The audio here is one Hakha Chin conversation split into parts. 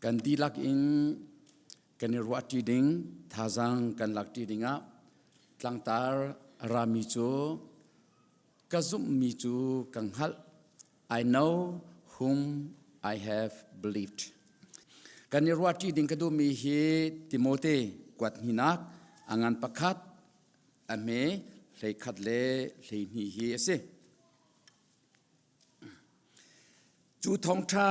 Kan dihlak in kan i ruahṭi ding, thazaang kan lakṭi dingah tlangtar a rami cu ka zumhmi cu ka hngalh. I know whom I have believed. Kan i ruahṭi ding ka duhmi hi Timote kuat hninak a ngan pakhat a hme 11 le 12 hi a si. Cu thawngṭha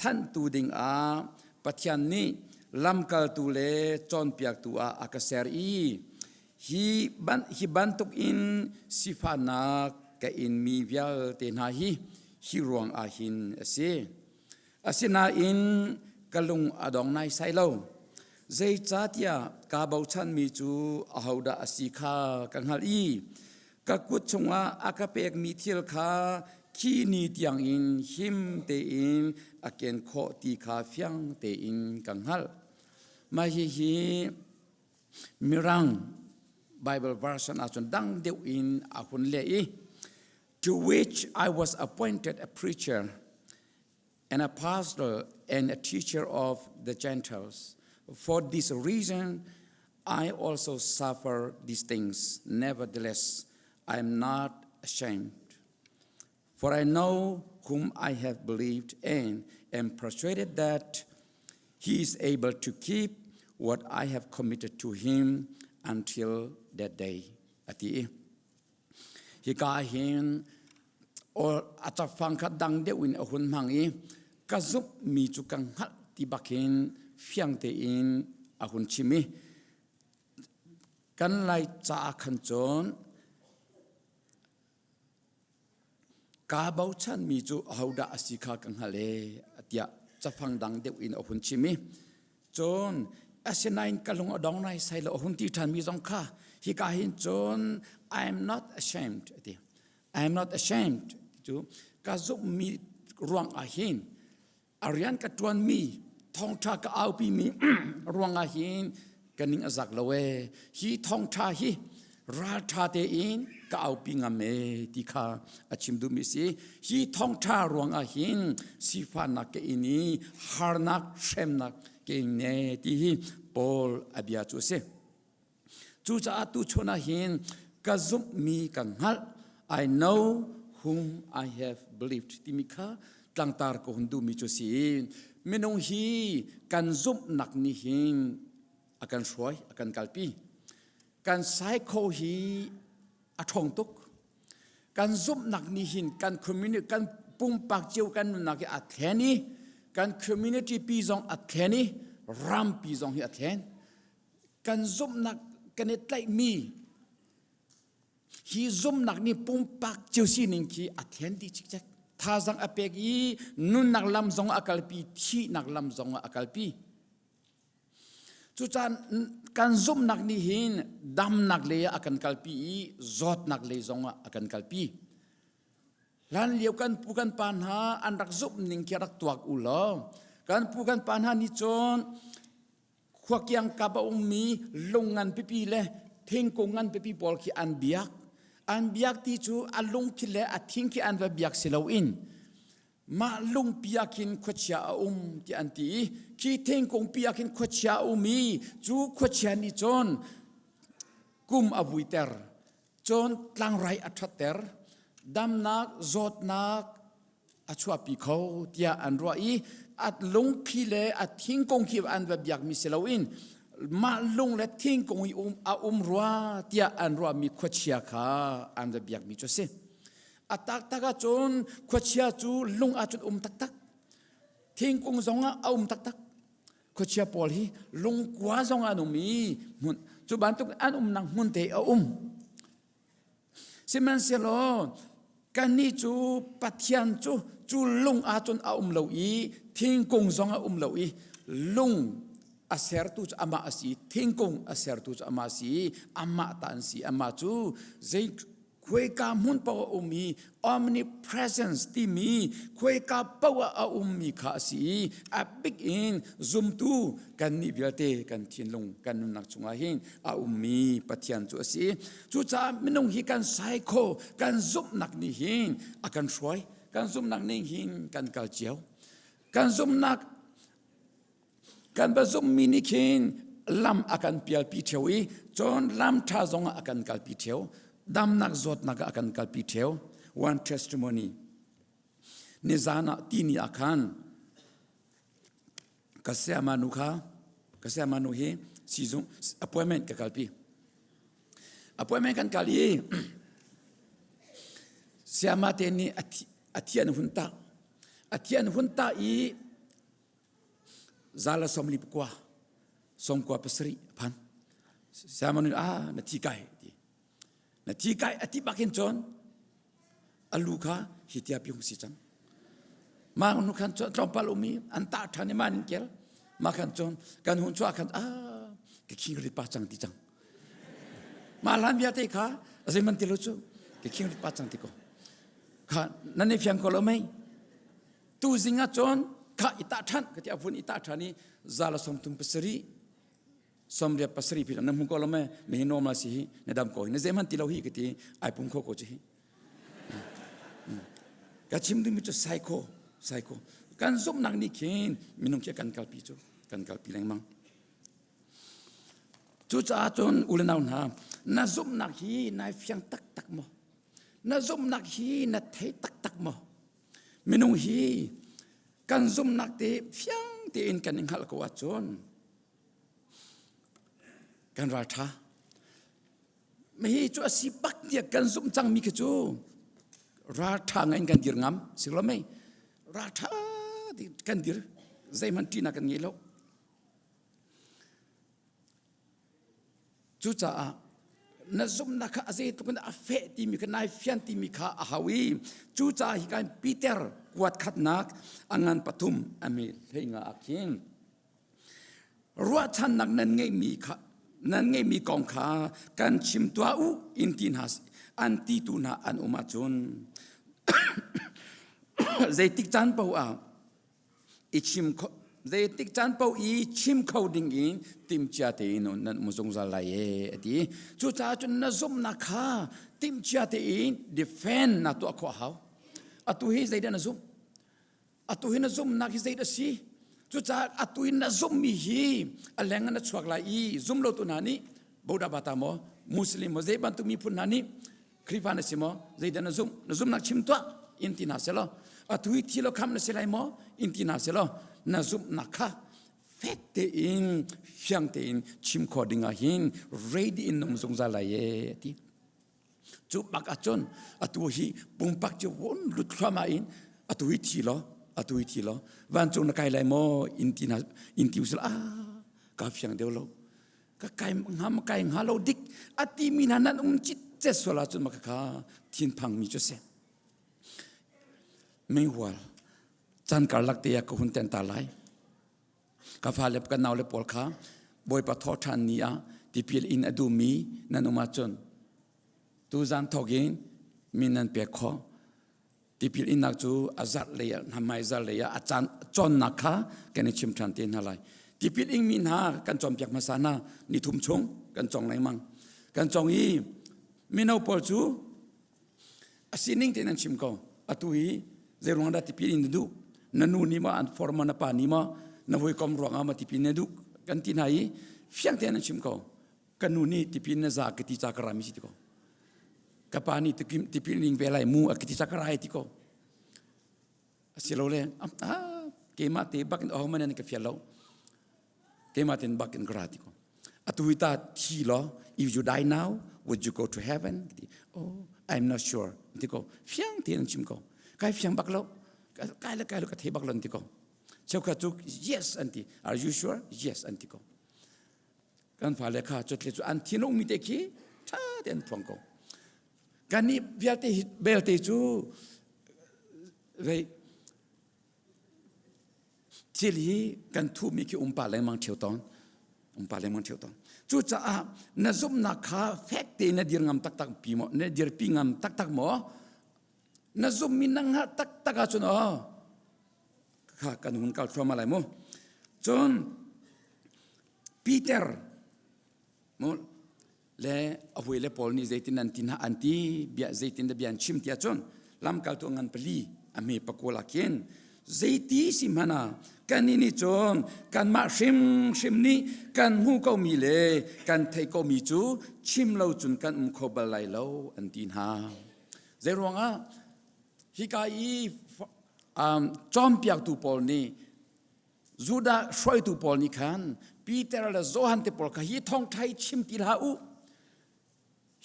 thanhtu dingah Pathian nih lamkaltu le cawnpiaktu ah a ka ser i hi bantukin sifahnak ka inmi vialte hna hi hi ruangah hin a si. Asinain ka lung a dong naisai lo. Zeicahtiah kaa bochanmi cu ahodah a si kha ka hngalh i ka kut chungah a ka pekmi thil kha khi ni tiangin him tein a ken khawh ti kha fiang tein ka hngalh. Mah hihi Mirang Bible version ahcun dang deuh in a hun leh i to which I was appointed a preacher an apostle and a teacher of the Gentiles. For this reason, I also suffer these things. Nevertheless, I am not ashamed. For I know whom I have believed and am persuaded that he is able to keep what I have committed to him until that day. Ati. Hika hin a cafang kha dang deuh in a hun hmang i ka zumhmi cu ka hngalh ti bak hin fiang tein a hun chim i kan Lai ca khan cun kaa bochanmi cu ahodah a si kha ka hngalh e tiah cafang dang deuh in a hun chim i Cun asinain ka lung a dong nai sai lo a hun ti ṭhanmi zong kha hika hin cun I am not ashamed a ti. I am not ashamed ti cu ka zumhmi ruang ah hin a rian ka ṭuanmi thawngṭha ka aupimi ruang ah hin ka ning a zak lo ee. Hi thawngṭha hi ralṭha tein ka aupi ngam ee ti kha a chim duhmi si. Hi thawngṭha ruangah hin sifahnak ka in i harnak hremnak ka ing ne ti hi Paul a bia cu a si. Cucaah tuchun ah hin ka zumhmi ka hngalh I know whom I have believed timi kha tlangtar ka hun duhmi cu si. Minung hi kan zumhnak nih hin a kan hruai, a kan kalpi. Kan psycho hi a ṭhawng tuk. Kan zumhnak nih hin kan community, kan pumpak cio kan nunnak hi a thlen i kan community pi zong a thlen i rampi zong hi a thlen. Kan zumhnak kan i tlaihmi hi zumhnak nih pumpak cio sining khi a thlen dih cikcek. Thazang a pek i nunnak lam zong a kalpi, thihnak lam zong a kalpi. Cucaah kan zumhnak nih hin damnak lei ah a kan kalpi i zawtnak lei zongah a kan kalpi. Hlan lio kan pu kan pa hna an rak zumh ning khi rak tuak u law kan pu kan pa hna nih cun khuakiang kap a ummi lung ngan pipi le thingkung ngan pipi pawl khi an biak. An biak ti cu a lungthil le a thing khi an va biak si loin mah lungpi ah khin khuachia a um ti an ti i khi thingkung pi ah khin khuachia a um i cu khuachia nih cun kum a vuiter cun tlangrai a ṭhatter damnak zawtnak a chuahpi kho tiah an ruah i a lungphi le a thingkung khi an va biakmi si loin mah lung le thingkung i um a um rua tiah an ruahmi khuachia kha an va biakmi cu a si. A taktak ahcun khuachia cu lung ahcun um taktak. Thingkung zongah a um taktak. Khuachia pawl hi lungkua zong an um i hmun cu bantuk an umnak hmun te a um. Sihmanhsehlaw kannih cu Pathian cu cu lung ahcun a um lo i thingkung zong a um lo i lung a sertu cu amah a si thingkung a sertu cu amah a si i amah ta an si amah cu zei khuaika hmun paoh a um i omnipresence timi khuaika paoh ah a ummi kha a si i a bik in zumtu kannih vialte kan thinlung kan nunnak chungah hin a ummi Pathian cu a si. Cucaah minung hi kan psycho kan zumhnak nih hin a kan hruai kan zumhnak ning hin kan kal cio kan zumhnak. Kan va zumhmi nih khin lam a kan pialpi ṭheo i cun lam ṭha zongah a kan kalpi ṭheo. Damnak zawtnak ah a kan kalpi ṭheo. One testimony. Nizan ah tini ah khan ka sayama nu kha ka sayama nu hi siizung appointment ka kalpi. Appointment kan kal i sayama te nih a thi an hun tah. A thi an hun tah i Zala sawmli pakua, sawmkua pasarih a phan. Sayama nih ah na thi kai ti. Na thi kai a ti bak hin cun a lu kha hi tia pi hung si cang. Mah nu khan cun tlawmpal um i an tah ṭhan i mah nin kel. Mah khan cun kan hun chuah khan ah ka khing rit pa cang ti cang. Mah hlan vialte kha a zeiman ti lo cu ka khing rit pa cang ti ko. Kha nan i fiang ko lo mei? Tuzing ah cun kha i tah ṭhan ka ti a vun i tah ṭhan i zala 37 87 phi na hmu ko lo me me hi normal si hi na dam ko hi na zeihmanh ti lo hi ka ti ai pum kho ko cu hi ka chim dingmi cu psycho psycho kan zumhnak nih khin minung khi kan kalpi cu kan kalpi lengmang cucaah cun u le nau hna na zumhnak hi nai fiang taktak maw na zumhnak hi na thei taktak maw Minung hi kan zumhnak te fiang tein kan i hngalh ko ahcun kan ralṭha. Hi cu a si bak tiah kan zumh cangmi khi cu ralṭha ngai in kan dir ngam si lo mei ralṭha ti kan dir zeihmanh ṭihnak kan ngei lo. Cucaah na zumhnak kha a zeitluk in a feh timi kha nai fian timi kha a hau i cucaah hi kan Peter kuat khatnak a ngan pathum a mi hleinga ah khin ruahchannak nan ngeihmi kha nan ngeihmi kong kha kan chim tuah u in ti hna an ti tu hna an um ahcun zeitik caan paoh ah i chim kho zeitik caan paoh i chim kho ding in timhcia tein nan um zungzal lai e a ti. Cucaah cun na zumhnak kha timhcia tein defend na tuah khawh a hau. Atu hi zeidah na zumh? Atu hi na zumhnak hi zeidah si? Cucaah atu hi na zumhmi hi a leng in a chuak lai i zum lo tu hna nih Boda bata maw Muslim maw zei bantuk miphun hna nih Khrihfa na si maw? Zeidah na zumh? Na zumhnak chim tuah in ti hna selaw atu hi thi lo kham na si lai maw? In ti hna selaw na zumhnak kha fek tein fiang tein chim khawh ding ah hin ready in um zungzal lai e ti. Cu bak ahcun atu hi pumpak cu vun lut thluahmah in atu hi thi law atu hi thi law vancung na kai lai maw in ti na in ti usila ah ka fiang deuh lo ka kai hnga ma kai hnga lo dik a timi hna nan um citcet sual ahcun maka kha thinphangmi cu si meihual caan karlak te ah ka hun ten ta lai ka fale ka nau le pawl kha bawipa thawh ṭhan ni ah tipil in a duhmi nan um ahcun tuzan thawk in min nan pek khawh Tipil innak cu a zarh lei ah hmai zarh lei ah a caan cawnnak kha kan i chim ṭhan te hna lai. Tipil ingmi hna kan cawnpiak hmasa hna nithum chung kan cawng lengmang. Kan cawng i mino pawl cu a sining tein an chim ko. Atu hi zeiruang dah tipil in na duh? Na nu nih maw an form na pa nih maw na hawikom ruangah maw tipil na duh? Kan ti hna i fiang tein an chim ko. Ka nu nih tipil na za ka ti ca ka rami si ti ko. Ka pa nih tipil ning ve lai mu a ka ti ca ka rai ti ko. Asilole ah keimah te bak in ahohmanh nan ka fial lo. Keimah ten bak in ka ra ti ko. Atu hi ta thi law if you die now would you go to heaven? Ti oh I'm not sure ti ko. Fiang tein an chim ko. Kai fiang bak lo. Kai le kai lo ka thei bak lo an ti ko. Cheukhat cu yes an ti. Are you sure? Yes an ti ko. Kan fale kha cutle cu an thinung mi te khi ṭha te an phuang ko. Kannih vialte belte cu vei thil hi kan thuhmi khi um pah lengmang ṭheo tawn um pah lengmang ṭheo tawn cucaah na zumhnak kha fek tein na dir ngam taktak pi maw na dirpi ngam taktak maw na zumhmi na hngalh taktak ahcun aw kha kan hun kal thluahmah lai mu cun Peter mu le a hawi le pawl nih zeitin an ti hna an ti bia zeitin dah bia an chim tiah cun lamkaltu ngan pali a hme pakul ah khin. Zeiti si hmanh ah kannih nih cun kanmah hrimhrim nih kan hmuh komi le kan theih komi cu chim lo cun kan um kho bal lai lo an ti hna. Zeiruangah hika i um, cawnpiaktu pawl nih Judah hruaitu pawl nih khan Peter le Johan te pawl kha hi thawngṭha hi chim ti hlah u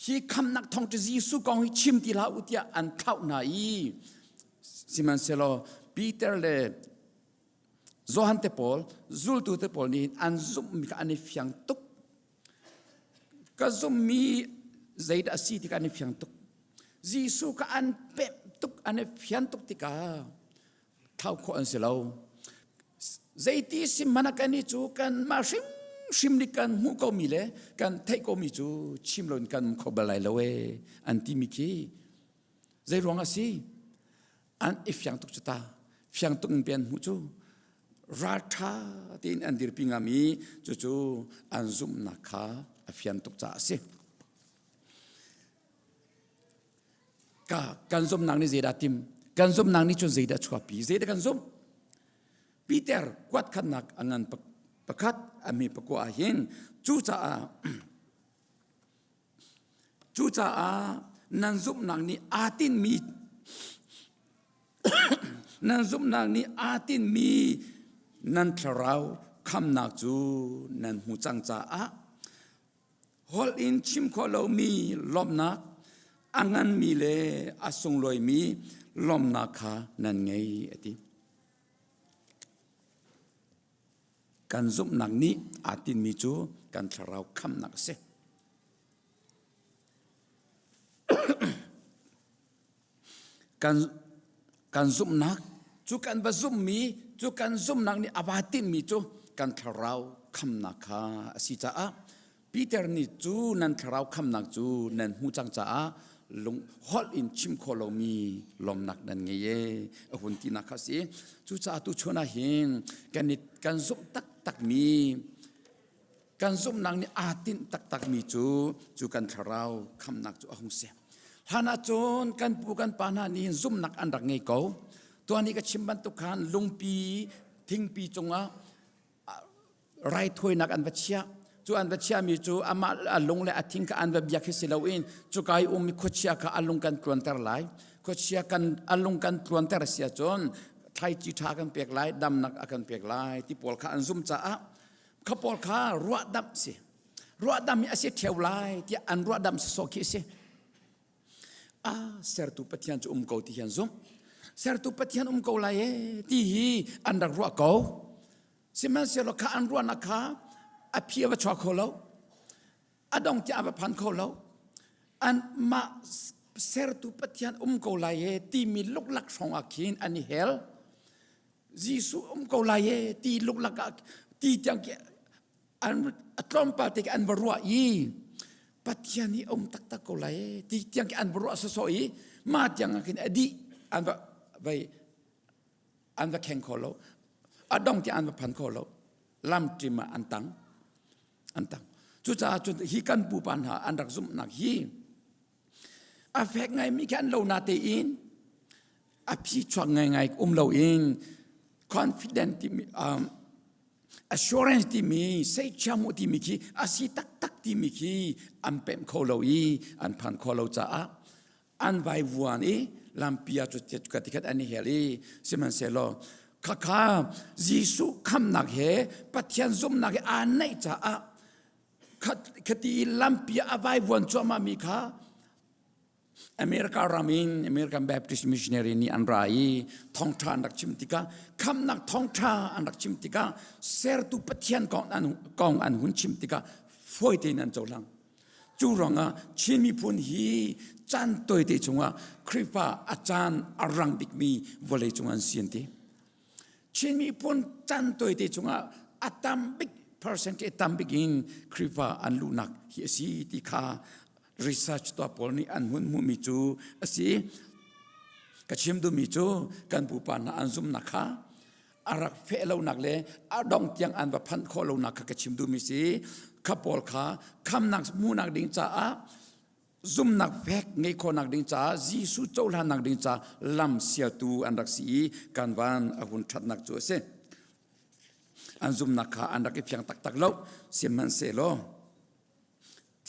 hi khamnak thawng cu Jesuh kong hi chim ti hlah u tiah an thlauh hna i sihmanhsehlaw Peter le Johan te pawl zultu te pawl nih an zumhmi kha an i fiang tuk ka zumhmi zeidah a si ti kha an i fiang tuk Jesuh kha an pemh tuk an i fian tuk tikah thlau khawh an si lo. Zeiti si hmanh ah kan i cu kanmah hrimhrim nih kan hmuh komi le kan theih komi cu chim loin kan um kho bal lai lo ee an timi khi zei ruang a si? An i fiang tuk cu ta. Fiang tuk in pe an hmuh cu ralṭha tein an dirpi ngam i cucu an zumhnak kha a fian tuk caah a si. Ka kan zumhnak nih zeidah tim? Kan zumhnak nih cun zeidah chuahpi? Zeidah kan zumh? Peter kuat khatnak a ngan pakhat a mi pakua ah hin cucaah cucaah nan zumhnak nih aa tinhmi nan zumhnak nih aa tinhmi nan thlarau khamnak cu nan hmu cang caah Holh in chim khawh lomi lawmhnak, a nganmi le a sunglawimi lawmhnak kha nan ngei a ti. Kan zumhnak nih aa tinhmi cu kan thlarau khamhnak a si. Kan, kan zumhnak cu kan va zumhmi cu kan zumhnak nih a va tinhmi cu kan thlarau khamnak kha a si caah Peter nih cu nan thlarau khamnak cu nan hmuh cang caah lung holh in chim khawh lomi lawmnak nan ngei e a hun tinak kha a si. Cucaah tuchun ah hin kan i kan zumh taktakmi Kan zumhnak nih aa tinh taktakmi cu cu kan thlarau khamnak cu a hung si. Hlan ahcun kan pu kan pa hna nih hin zumhnak an rak ngei ko. Tuan i ka chim bantuk khan lungpi thingpi cungah raithawinak an va chiah. Cu an va chiahmi cu amah a lung le a thing kha an va biak hi si loin cuka i ummi khuachia kha a lung kan tluanter lai. Khuachia kan a lung kan tluanter si ahcun thlaici ṭha kan pek lai, damnak a kan pek lai ti pawl kha an zumh caah kha pawl kha ruahdamh si ruahdamh hi a si ṭheo lai tiah an ruahdamh sawsawh khi a si a sertu pathian cu um ko ti hi an zumh sertu pathian um ko lai e ti hi an rak ruah ko sihmanhsehlaw kha an ruahnak kha a phi a va chuak kho lo a dong tiah a va phan kho lo an mah sertu pathian um ko lai e timi luklak hrawng ah khin an i hel Jesuh um ko lai e ti luklak ah ti tiang khi an a tlawmpal te khi an va ruah i Pathian hi um taktak ko lai e ti tiang khi an va ruah sawsawh i mah tiang ah khin a dih an va vai an va kheng kho lo a dong tiang an va phan kho lo lamṭim ah an tang an tang cucaah cun hi kan pupa hna an rak zumhnak hi a fek ngaimi khi an lo na tein a phi chuak ngaingai um loin confident timi um, assurance timi seichiamu timi khi a si taktak timi khi an pemh kho lo i an phan kho lo caah an vaivuan i lampi ah cu tikhat an i hel i sihmanhsehlaw khakha Jesuh khamnak he Pathian zumhnak he aa naih caah khati i lampi ah a vaivuan cuahmah mi kha America ram in American Baptist missionary nih an ra i thawngṭha an rak chim tikah khamhnak thawngṭha an rak chim tikah sertu Pathian kong an, kong an hun chim tikah fawi tein an cohlang. Cu ruangah Chin miphun hi caan tawite chungah Khrihfa a caan a rang bikmi vawlei cung an si an ti. Chin miphun caan tawite chungah a tam bik percentage tam bik in Khrihfa an luhnak hi a si ti kha research tuah pawl nih an hun hmuhmi cu a si. Ka chim duhmi cu kan pupa hna an zumhnak kha a rak feh lonak le a dong tiang an va phanh khawh lonak kha ka chim duhmi si. Kha pawl kha khamnak hmuhnak ding caah. Zumnak fek ngeih khawhnak ding caah Jesuh cohlannak ding caah lam sialtu an rak si i kan van a hun ṭhatnak cu a si. An zumnak kha an rak i fiang taktak lo. Sihmanhsehlaw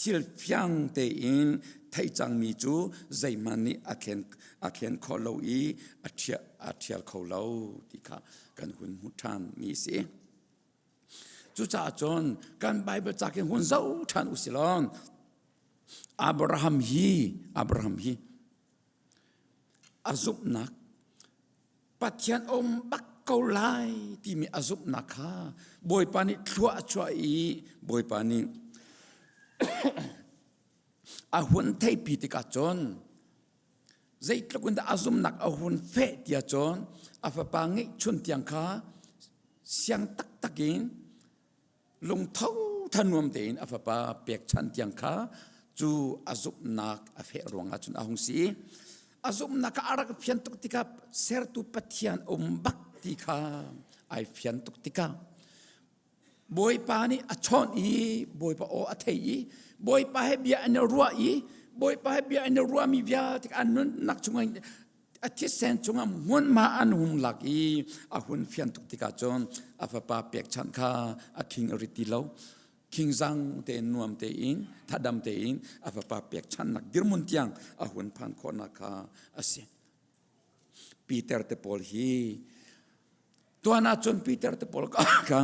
thil fiang tein theih cangmi cu zeihmanh nih a thlen a thlen khawh lo i a ṭhial a ṭhial kho lo ti kha kan hun hmuh ṭhan mi a si. Cucaah cun kan Bible ca khin hun zoh ṭhan u si law Abraham hi Abraham hi a zumhnak Pathian um bak ko lai timi a zumhnak kha Bawipa nih thlua a chuah i Bawipa nih a hun theihpi tikah cun zeitluk in dah a zumhnak a hun feh tiah cun a fapa ngeihchun tiang kha siang taktak in lungtho thanuam tein a fapa pekchanh tiang kha cu a zumhnak a feh ruangah cun a hung si. A zumhnak kha a rak fian tuk tikah sertu Pathian um bak ti kha ai fian tuk tikah Bawipa nih a chawnh i Bawipa aw a thei i Bawipa he bia an i ruah i Bawipa he bia an i ruahmi vialte an nunnak chungah a thisen chungah hmunhma an hung lak i a hun fian tuk tikah cun a fapa pekchanh kha a khing a rit ti lo. Khingzang tein nuam tein thadam tein a fapa pekchanhnak dirhmun tiang a hun phan khawhnak kha a si. Peter te pawl hi tuan ahcun Peter te pawl kha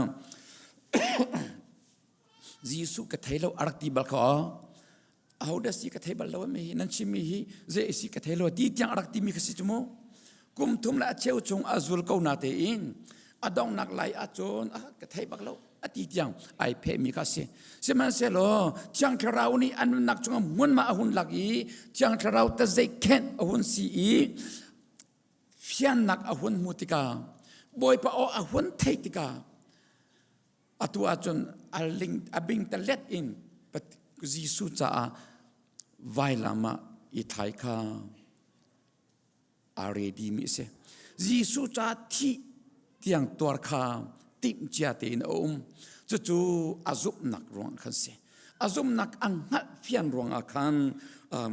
Jesuh ka thei lo a rak ti bal kha ahodah si ka thei bal lo mi hi nan chimmi hi zei si ka thei lo ti tiang a rak timi kha si cu mu kum thum le a cheu chung a zul ko na tein a donghnak lai ahcun ah ka thei bak lo a ti tiang ai phehmi kha si sihmanhsehlaw thiang thlarau nih an nunnak chungah hmunhma a hun lak i thiang thlarau tazeikhenh a hun si i fiannak a hun hmu tikah bawipa aw a hun theih tikah atu ahcun a ling a bing talet in Jesuh caah vailam ah i thlai kha aa ready mi a si. Jesuh caah thih tiang tuar kha timhcia tein a um. Cucu a zumhnak ruangah khan si. A zumhnak a hngalh fian ruangah khan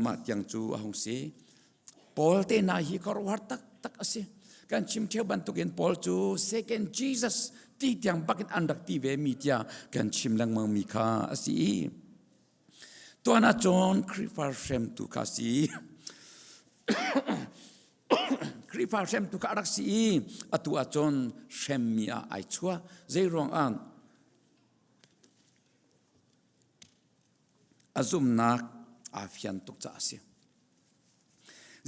mah tiang cu a hung si. Paul te hna hi khuaruahhar taktak a si. Kan chim ṭheo bantukin Paul cu second Jesus ti tiang bakin an rak ti ve mi tiah kan chim lengmang mi kha a si i tuan ahcun Khrihfa hremtu kha a si. Khrihfa hremtu kha a rak si i atu ahcun hremmi ah ai chuah. Zei ruangah a zumhnak aa fian tuk caah a si.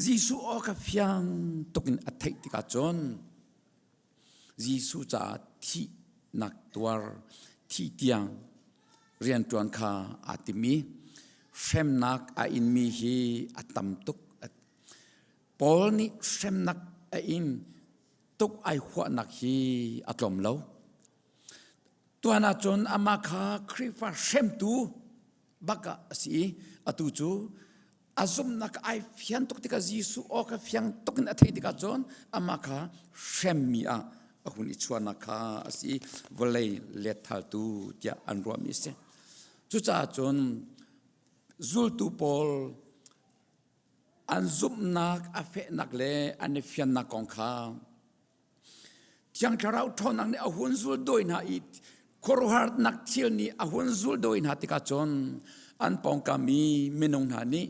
Jesuh aw kha fiang tuk in a theih tikah cun Jesuh caah thihnak tuar thih tiang rianṭuan kha aa tim i hremnak a inmi hi a tam tuk. Paul nih hremnak a in tuk ai huahnak hi a tlawm lo. Tuan ahcun amah kha Khrihfa hremtu bak ah a si i atu cu a zumhnak ai fian tuk tikah Jesuh aw kha fiang tuk in a theih tikah cun amah kha hremmi ah a hun i chuahnak kha a si i vawlei letthaltu tiah an ruahmi a si. Cucaah cun zultu pawl an zumhnak a fehnak le an i fiannak kong kha Thiang Thlarau ṭhawnnak nih a hun zul dawi hna i khuaruahharnak thil nih a hun zul dawi hna tikah cun an pawngkam i minung hna nih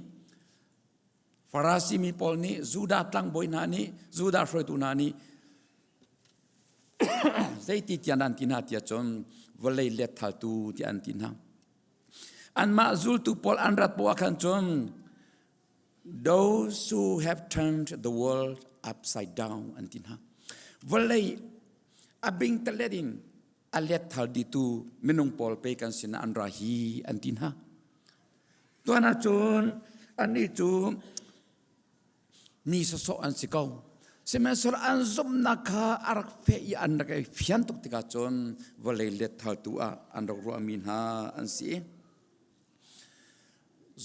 Farasi mi pawl nih Judah tlangbawi hna nih Judah hruaitu hna nih zeiti tiah an ti hna tiah cun vawlei letthaltu tiah an ti hna. Anmah zultu pawl an rat poah khan cun Those who have turned the world upside down an ti hna. Vawlei a bingtalet in a letthal ditu minung pawl pe kan sinah an ra hi an ti hna. Tuan ahcun annih cu mi sawsawh an si ko. Sihmanhsehlaw an zumhnak kha a rak feh i an rak i fian tuk tikah cun vawlei letthaltu ah an rak ruahmi hna an si.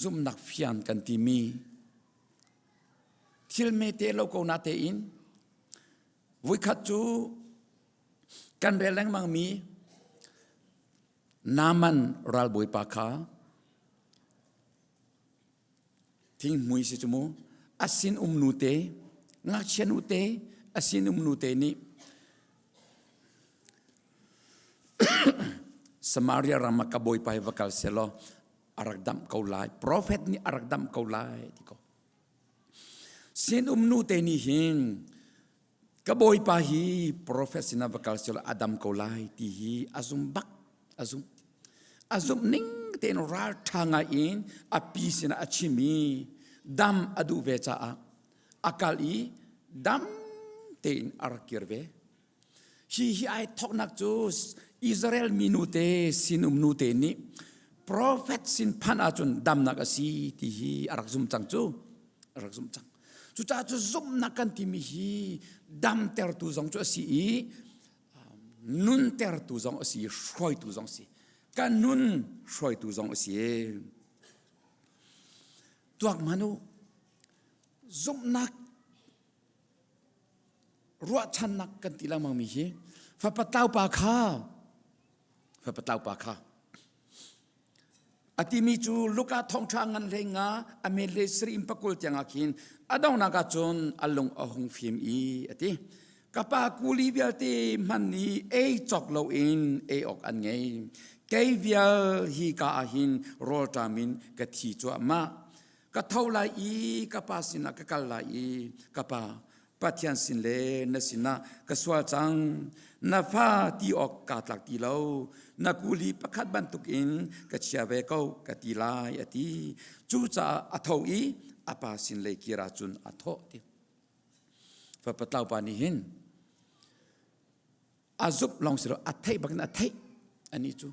Zumhnak fian kan timi thil mete lo ko na tein voikhat cu kan rel lengmang mi Naaman ralbawipa kha. Thinghmui si cu mu. A sin um nu te, ngakchia nu te, a sin um nu te nih Samaria ram ah ka bawipa hi va kal selaw a rak damh ko lai. Profet nih a rak damh ko lai ti ko. Sin um nu te nih hin ka bawipa hi profet sinah va kal selaw a dam ko lai ti hi a zum bak a zum. A zumh ning tein ralṭha ngai in a pi sinah a chim i dam a duh ve caah a kal i dam tein a rak kir ve. Hi hi ai thawknak cu Israel minu te sinum nu te nih profet sin phanh ahcun damnak a si ti hi a rak zum cang cu a rak zum cang. Cucaah cu zumhnak kan timi hi damtertu zong cu a si i nuntertu zong a si hruaitu zong a si. Kan nun hruaitu zong a si. Tuak hmanh u zumhnak ruahchannak kan ti lengmang mi hi fapa tlaupa kha fapa tlaupa kha a timi cu Luka thawngṭha ngan hlei nga a men le sri in pakul tiangah khin a donghnak ah cun a lung a hung fim i a ti ka pa kuli vialte hman nih ei cawk loin ei awk an ngei kei vial hi ka ah hin rawlṭam in ka thi cuahmah Ka tho lai i ka pa sinah ka kal lai i ka pa Pathian sin le na sinah ka sual cang. Na fa ti awk kaa tlak ti lo. Na kuli pakhat bantukin ka chia ve ko ka ti lai a ti. Cucaah a tho i a pa sin lei kir ahcun a thawh ti. Fapa tlaupa nih hin a zumh lawng si lo a theih bakin a theih ani cu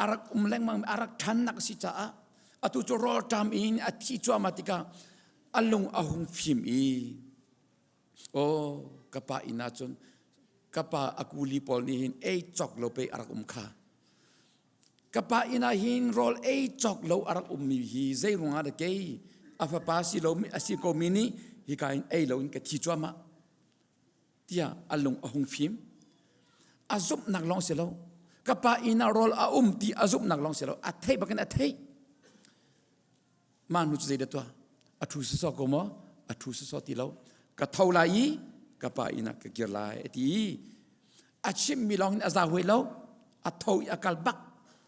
a rak um lengmang a rak ṭhannak a si caah atu cu rawlṭam in a thi cuahmah tikah a lung a hung fim i aw ka pa inn ah cun ka pa a kuli pawl nih hin ei cawk lo pei a rak um kha ka pa inn ah hin rawl ei cawk lo a rak ummi hi zei ruangah dah kei a fapa si lomi a si komi nih hika in ei lo in ka thi cuahmah tiah a lung a hung fim. A zumhnak lawng si lo. Ka pa inn ah rawl a um ti a zumhnak lawng si lo. A theih bakin a theih. Mah hnu cu zeidah tuah? A thu sawsawh ko maw? A thu sawsawh ti lo. Ka tho lai i ka pa inn ah ka kir lai a ti. A chimmi lawng in a za huai lo. A tho i a kal bak.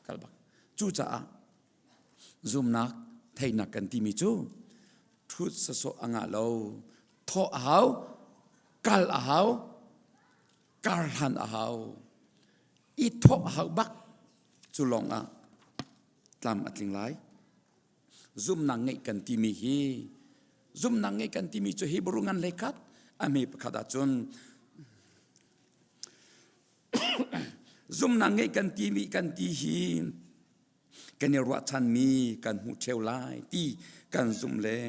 Kal bak. Cucaah zumnak theihnak kan timi cu thut sawsawh a ngah lo. Thawh a hau, kal a hau, karhlan a hau, i thawh a hau bak cu lawng ah tlam a tling lai. Zumnak ngeih kan timi hi zumnak ngeih kan timi cu Hebrew ngan lei khat a hme pakhat ahcun zumnak ngeih kan timi kan ti hi kan i ruahchanmi kan hmuh ṭheo lai ti kan zumh le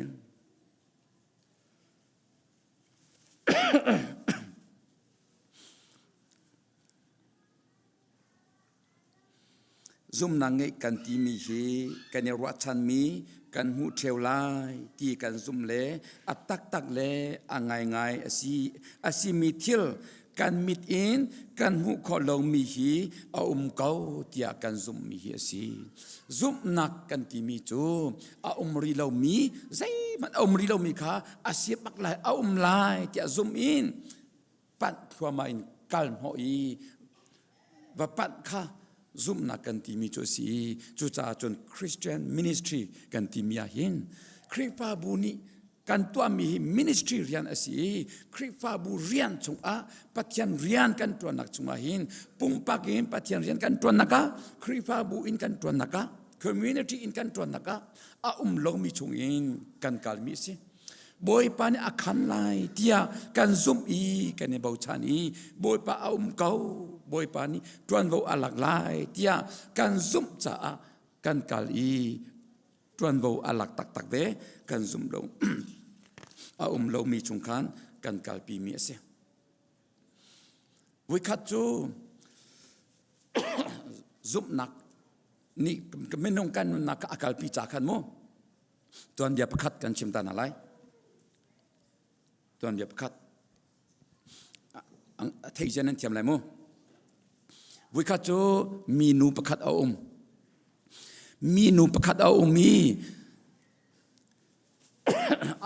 Zumhnak ngeih kan timi hi kan i ruahchanmi kan hmuh ṭheo lai ti kan zumh le a taktak le a ngaingai a si a simi thil kan mit in kan hmuh khawh lomi hi a um ko tiah kan zumhmi hi a si. Zumhnak kan timi cu a um rih lomi zeihmanh a um rih lomi kha a si bak lai a um lai tiah zum in panh thluahmah in kal hnawh i va panh kha zumhnak kan timi cu a si i cucaah cun Christian ministry kan timi ah hin Khrihfabu nih kan tuahmi hi ministry rian a si i Khrihfabu rian chungah Pathian rian kan ṭuannak chungah hin pumpak in Pathian rian kan ṭuannak ah Khrihfabu in kan ṭuannak ah community in kan ṭuannak ah a um lomi chungin kan kalmi a si. Bawipa nih a khan lai tiah kan zumh i kan i bochan i Bawipa a um ko Bawipa nih ṭuanvo a lak lai tiah kan zumh caah kan kal i ṭuanvo a lak taktak ve kan zum lo a um lomi chung khan kan kalpi mi a si Voikhat cu zumhnak nih minung kan nunnak a kalpi ca khan mu tuanbia pakhat kan chim ta hna lai tuanbia pakhat a thei zian nan thiam lai mu Voikhat cu minu pakhat a um minu pakhat a um i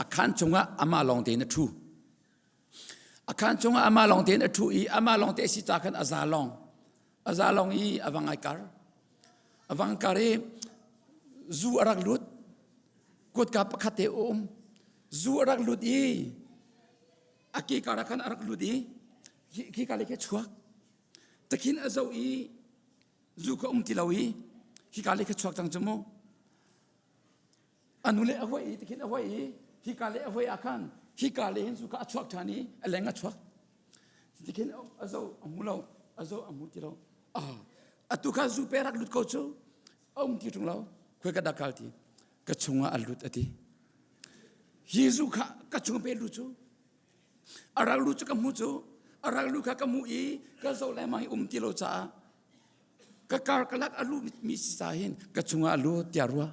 A khaan chungah amah lawng tein a ṭhu. A khaan chungah amah lawng tein a ṭhu i amah lawng te a si ca khan a za lawng. A za lawng i a vang ai kar. A vang kar i zu a rak lut. Kutka pakhat te a um. Zu a rak lut i a ke kar ah khan a rak lut i khi ka lei khi a chuak. Takhin a zoh i zu kha um ti lo i hika lei kha chuak cang cu mu. A nu le a huai i tikhin a huai i hika le a huai ah khan hika le hin zu kha a chuak ṭhan i a leng a chuak. Tikhin a zo a hmu lo, a zo a hmu ti lo. Ah, atu kha zu pe rak lut ko cu a um ti ṭung lo. Khoi ka dah kal ti ka chungah a lut a ti. Hi zu kha ka chung pe lut cu a rak lut cu ka hmu cu a rak lut kha ka hmu i ka zoh lengmang i um ti lo caah ka kar ka lak a lu mi si ca hin ka chungah a lut tiah ruah.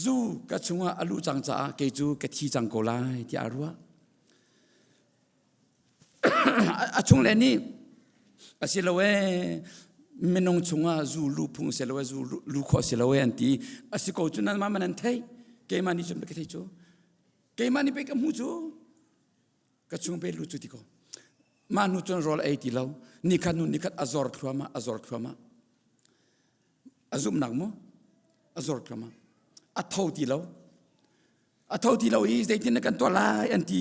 Zu ka chungah a luh cang caah kei cu ka thi cang ko lai tiah a ruah. A chung le nih a si lo ee minung chungah zu lu phung si lo ee zu lu khawh si lo ee an ti. A si ko cu nan mah man an theih keimah nih cun ka thei cu keimah nih pei ka hmu cu ka chung pe lu cu ti ko. Mah hnu cun rawl ei ti lo nikhat hnu nikhat a zor thluahmah a zor thluahmah a zumhnak mu a zor thluahmah a tho ti lo a tho ti lo i zeitin na kan tuah lai an ti.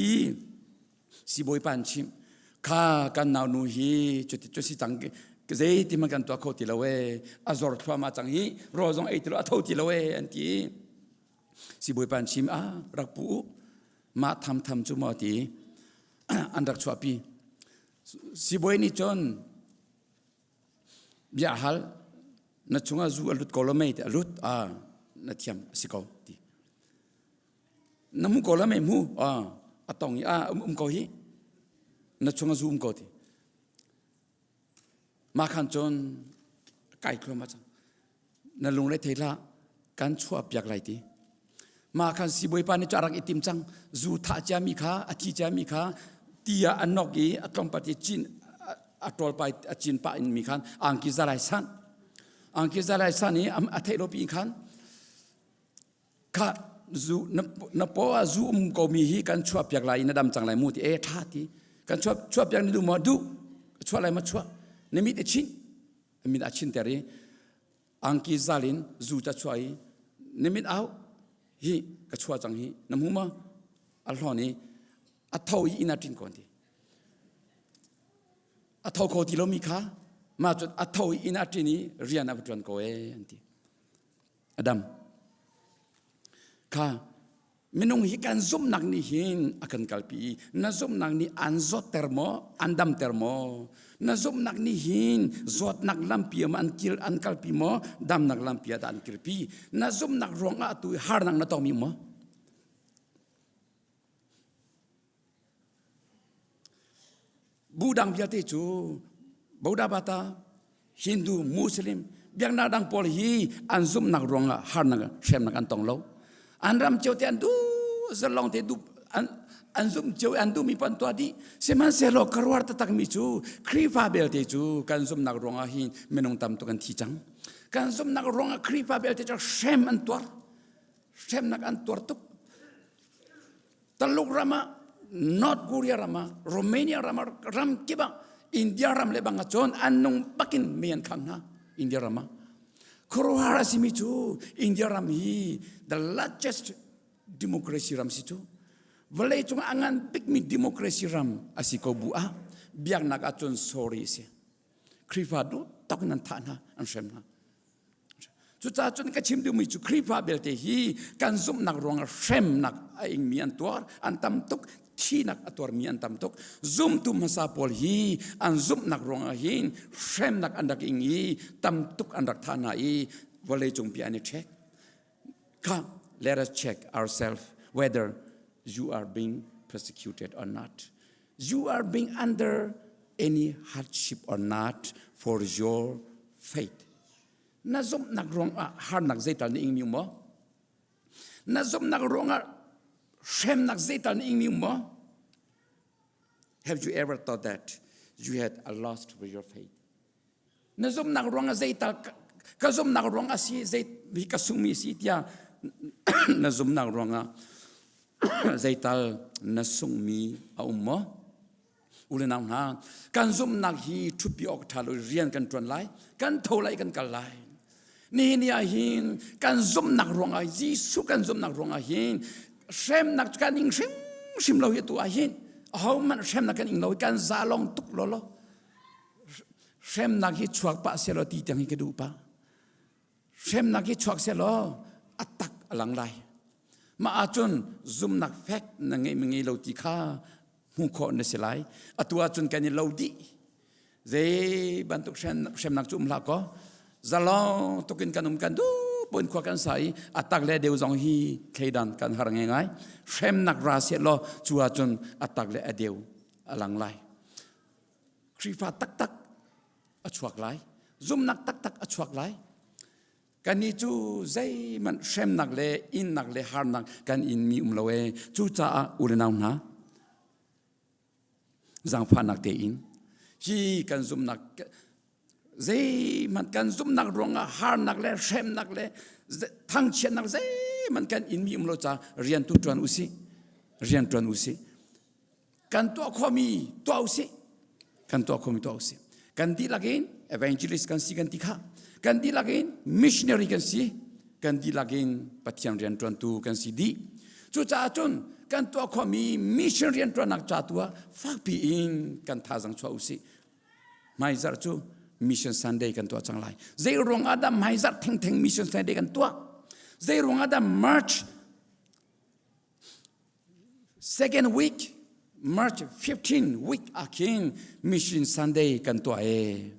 Sibawipa an chimh kha kan naunu hi cuti cu si cang zeitin man kan tuah kho ti lo ee a zor thluahmah cang hi rawl zong ei ti lo a tho ti lo ee an ti. Sibawipa an chim a rak pu u mah tham tham cu maw ti an rak chuahpi. Sibawi nih cun bia hal na chungah zu a lut ko lo mei ti a lut a na thiam a si ko ti na hmu ko lo mei hmu a a tong i a um ko hi na chungah zu um ko ti mah khan cun kai thluahmah cang na lungre thei hlah kan chuah piak lai ti mah khan sibawipa nih cu a rak i tim cang zu thah ciami kha a thi ciami kha ti ah an nok i a tlawmpat i cin a ṭawlpai a cin pah in mi khan angki zalai san angki zalai san i a theih lo pi khan kha zu na paw ah zu um ko mi hi kan chuah piak lai i na dam cang lai mu ti e ṭha ti kan chuah chuah piak ni duh maw duh chuah lai ma chuah na mit i chinh a mit a chinter i angki zal in zu ca chuah i na mit au hi ka chuah cang hi na hmu ma a hlawn i a tho i inn a ṭin ko ti a tho kho ti lomi kha mah cu a tho i inn a ṭin i rian a va ṭuan ko ee an ti Adam kha minung hi kan zumhnak nih hin a kan kalpi i na zumhnak nih an zawtter maw an damter maw na zumhnak nih hin zawtnak lampi ah an kil an kalpi maw damnak lampi ah dah an kirpi na zumhnak ruangah atu harnak na tongmi maw Bu dang vialte cu Buddha Bata, Hindu, Muslim, biaknak dang pawl hi an zumhnak ruangah harnak hremnak an tong lo. An ram cio te an duh zalong te duh an an zumh cio an duhmi pan tuah dih. Sihmanhsehlaw ka ruar taktakmi cu Khrihfa belte cu kan zumhnak ruangah hin minung tam tuk an thi cang. Kan zumhnak ruangah Khrihfa belte cu hrem an tuar. Hremnak an tuar tuk. Taluk ram ah North Korea ram ah Romania ram ah ram kip ah India ram le bang ah cun an nung bakin mi an khang hna India ram ah khuaruahhar a simi cu India ram hi the largest democracy ram si cu vawlei cung a ngan bikmi democracy ram a si ko bu ah biaknak ah cun sorry si Khrihfa duh tak in an thah hna an hrem hna Cucaah cun ka chim duhmi cu Khrihfa belte hi kan zumhnak ruangah hremnak a ingmi an tuar, an tam tuk, thihnak a tuarmi an tam tuk. Zumtu hmasa pawl hi an zumhnak ruangah hin hremnak an rak ing i tam tuk an rak thah hna i vawleicung pi an i ṭhek. Kha, let us check ourselves whether you are being persecuted or not. You are being under any hardship or not for your faith. Na zumhnak ruangah harnak zeital na ingmi maw? Na zumhnak ruangah hremnak zeital na ingmi maw? Have you ever thought that you had a loss for your faith? Na zumhnak ruangah zeital ka zumhnak ruangah si zei hi ka sungmi si tiah na zumhnak ruangah. Zeital na sunghmi a um maw? U le nau hna, kan zumhnak hi ṭhutpi awk ṭha lo rian kan ṭuan lai, kan tho lai, kan kal lai. Nihin ni ah hin kan zumhnak ruangah Jesuh kan zumhnak ruangah hin hremnak cu kan ing hrimhrim lo hi tu ah hin ahohmanh hremnak kan ing lo kan zalong tuk lawlaw. Hremnak hi chuak pah selaw ti tiang hi ka duh pah. Hremnak hi chuak selaw a tak a lang lai. Mah ahcun zumnak fek na ngei ma ngei lo ti kha hmuh khawh na si lai. Atu ahcun kan i lo dih. Zei bantuk hremnak cu um hlah kaw zalong tukin kan um kan duh pun khua kan sa i a tak le deu zong hi thleidan kan har ngai ngai. Hremnak ra seh law cu ahcun a tak le a deu a lang lai. Khrihfa taktak a chuak lai. Zumnak taktak a chuak lai. Kannih cu zeihmanh hremnak le innak le harnak kan inmi um lo ee. Cucaah u le nau hna, zaangfahnak tein hi kan zumhnak zeihmanh kan zumhnak ruangah harnak le hremnak le thangchiatnak zeihmanh kan inmi um lo caah rian tu ṭuan usih. Rian ṭuan usih. Kan tuah khawhmi tuah usih. Kan tuah khawhmi tuah usih. Kan dihlak in evangelist kan si kan ti kha. Kan dihlak in missionary kan si. Kan dihlak in Pathian rianṭuantu kan si dih. Cucaah cun kan tuah khawhmi mission rianṭuannak ca tu ah fakpi in kan thazang chuah usih. Hmaizarh cu Mission Sunday kan tuah cang lai. Zei ruang ah dah hmaizarh thengtheng Mission Sunday kan tuah? Zei ruang ah dah March Second week, March 15 week ah khin Mission Sunday kan tuah e.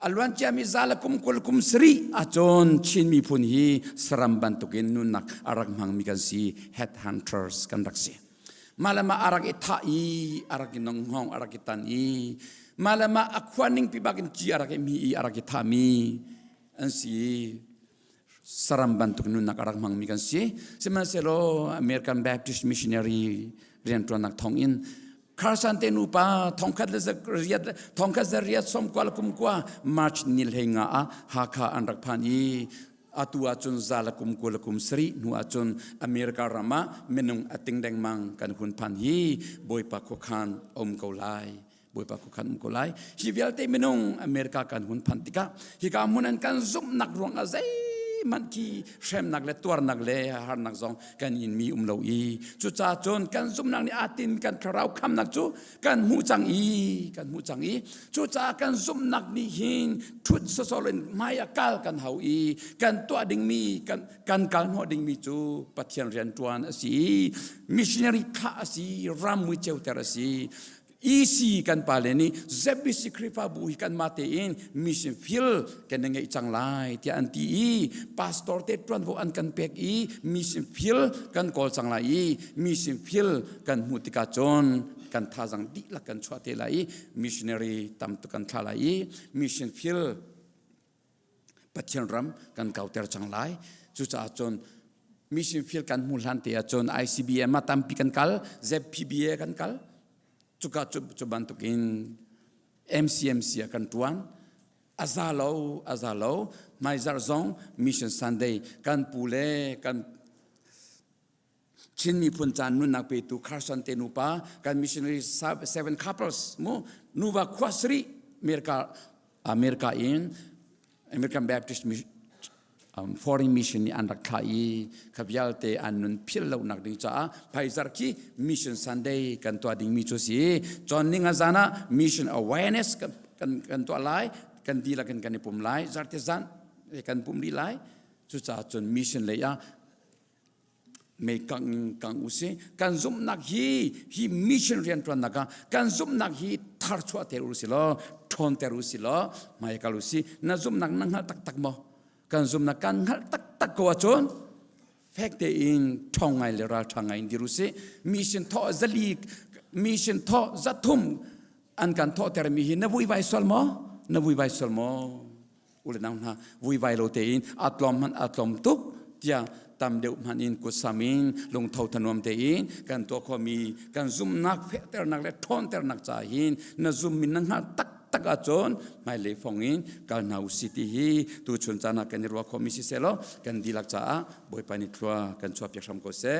A luan ciami zala kum 20 kum sarih ahcun Chin miphun hi saram bantukin nunnak a rak hmangmi kan si, headhunters kan rak si. Mah le mah a rak i thah i, a rak i nonghong, a rak i tan i, mah le mah a khua ningpi bakin ci a rak i mi i a rak i thahmi an si. Saram bantuk nunnak a rak hmangmi kan si. Sihmanhsehlaw American Baptist Missionary rianṭuannak thawngin Carson te nupa thongkhat le riat thongkhat zariat sawmkua le kumkua March ni hlei nga ah Hakha an rak phan i atu ahcun za le kum 20 le kum sarih hnu ahcun America ram ah minung a ting dengmang kan hun phan hi Bawipa khuakhan a um ko lai. Bawipa khuakhan um ko lai. Hi vialte minung America kan hun phanh tikah hika hmun an kan zumhnak ruangah zeihmanh khi hremnak le tuarnak le harnak zong kan inmi um lo i cucaah cun kan zumhnak nih aa tin kan thlarau khamnak cu kan hmuh cang i kan hmuh cang i cucaah kan zumhnak nih hin ṭhut sawsawh in hmai ah kal kan hau i kan tuah dingmi kan kan kal hnawh dingmi cu Pathian rian ṭuan a si i missionary thlah a si ram mui ceuter a si. EC kan pale nih ZBC Khrihfabu hi kanmah tein mission field kan i ngeih cang lai tiah an ti i pastor te ṭuanvo an kan pek i mission field kan kawl cang lai i mission field kan hmuh tikah cun kan thazang dihlak kan chuah te lai i missionary tam tuk kan thlah lai i mission field Pathian ram kan kauter cang lai. Cucaah cun mission field kan hmu hlan te ahcun ICBM ah tampi kan kal, ZPBA kan kal. Cuka cu, cu bantukin MCMC ah kan tuan. A za lo, a za lo. Hmaizarh zong Mission Sunday kan pu le kan Chin miphun caan nunnak petu Carson te nupa kan missionary seven couples mu nuva khua sarih America America in American Baptist foreign mission nih an rak thlah i kha vialte an nun philh lonak ding caah phaizar khi mission Sunday kan tuah dingmi cu si. Cun ninga zan ah mission awareness kan kan, kan tuah lai, kan dihlak in kan i pum lai, zarte zan kan pum rih lai. Cucaah cun mission lei ah mei kang kang usih. Kan zumhnak hi hi mission rianṭuannak ah kan zumhnak hi tharchuah ter usih law ṭhawnter usih law hmai kal usih. Na zumhnak na hngalh taktak maw? Kan zumhnak kan hngalh taktak ko ahcun fek tein ṭhawng ngai le ralṭha ngai in dir usih. Mission thawh 400, mission thawh 300 an kan thawhtermi hi na vuivai sual maw? Na vuivai sual maw? U le nau hna, vuivai lo tein a tlawm hmanh a tlawm tuk tiah tam deuh hmanh in kutsam in lungtho thanuam tein kan tuah khomi kan zumhnak fehternak le ṭhawnternak ca hin na zummi na hngalh taktak ahcun hmailei fong in kal hna usih ti hi tuchun caan ah kan i ruah khomi siseh law kan dihlak caah Bawipa nih thlua kan chuahpiak hram ko seh.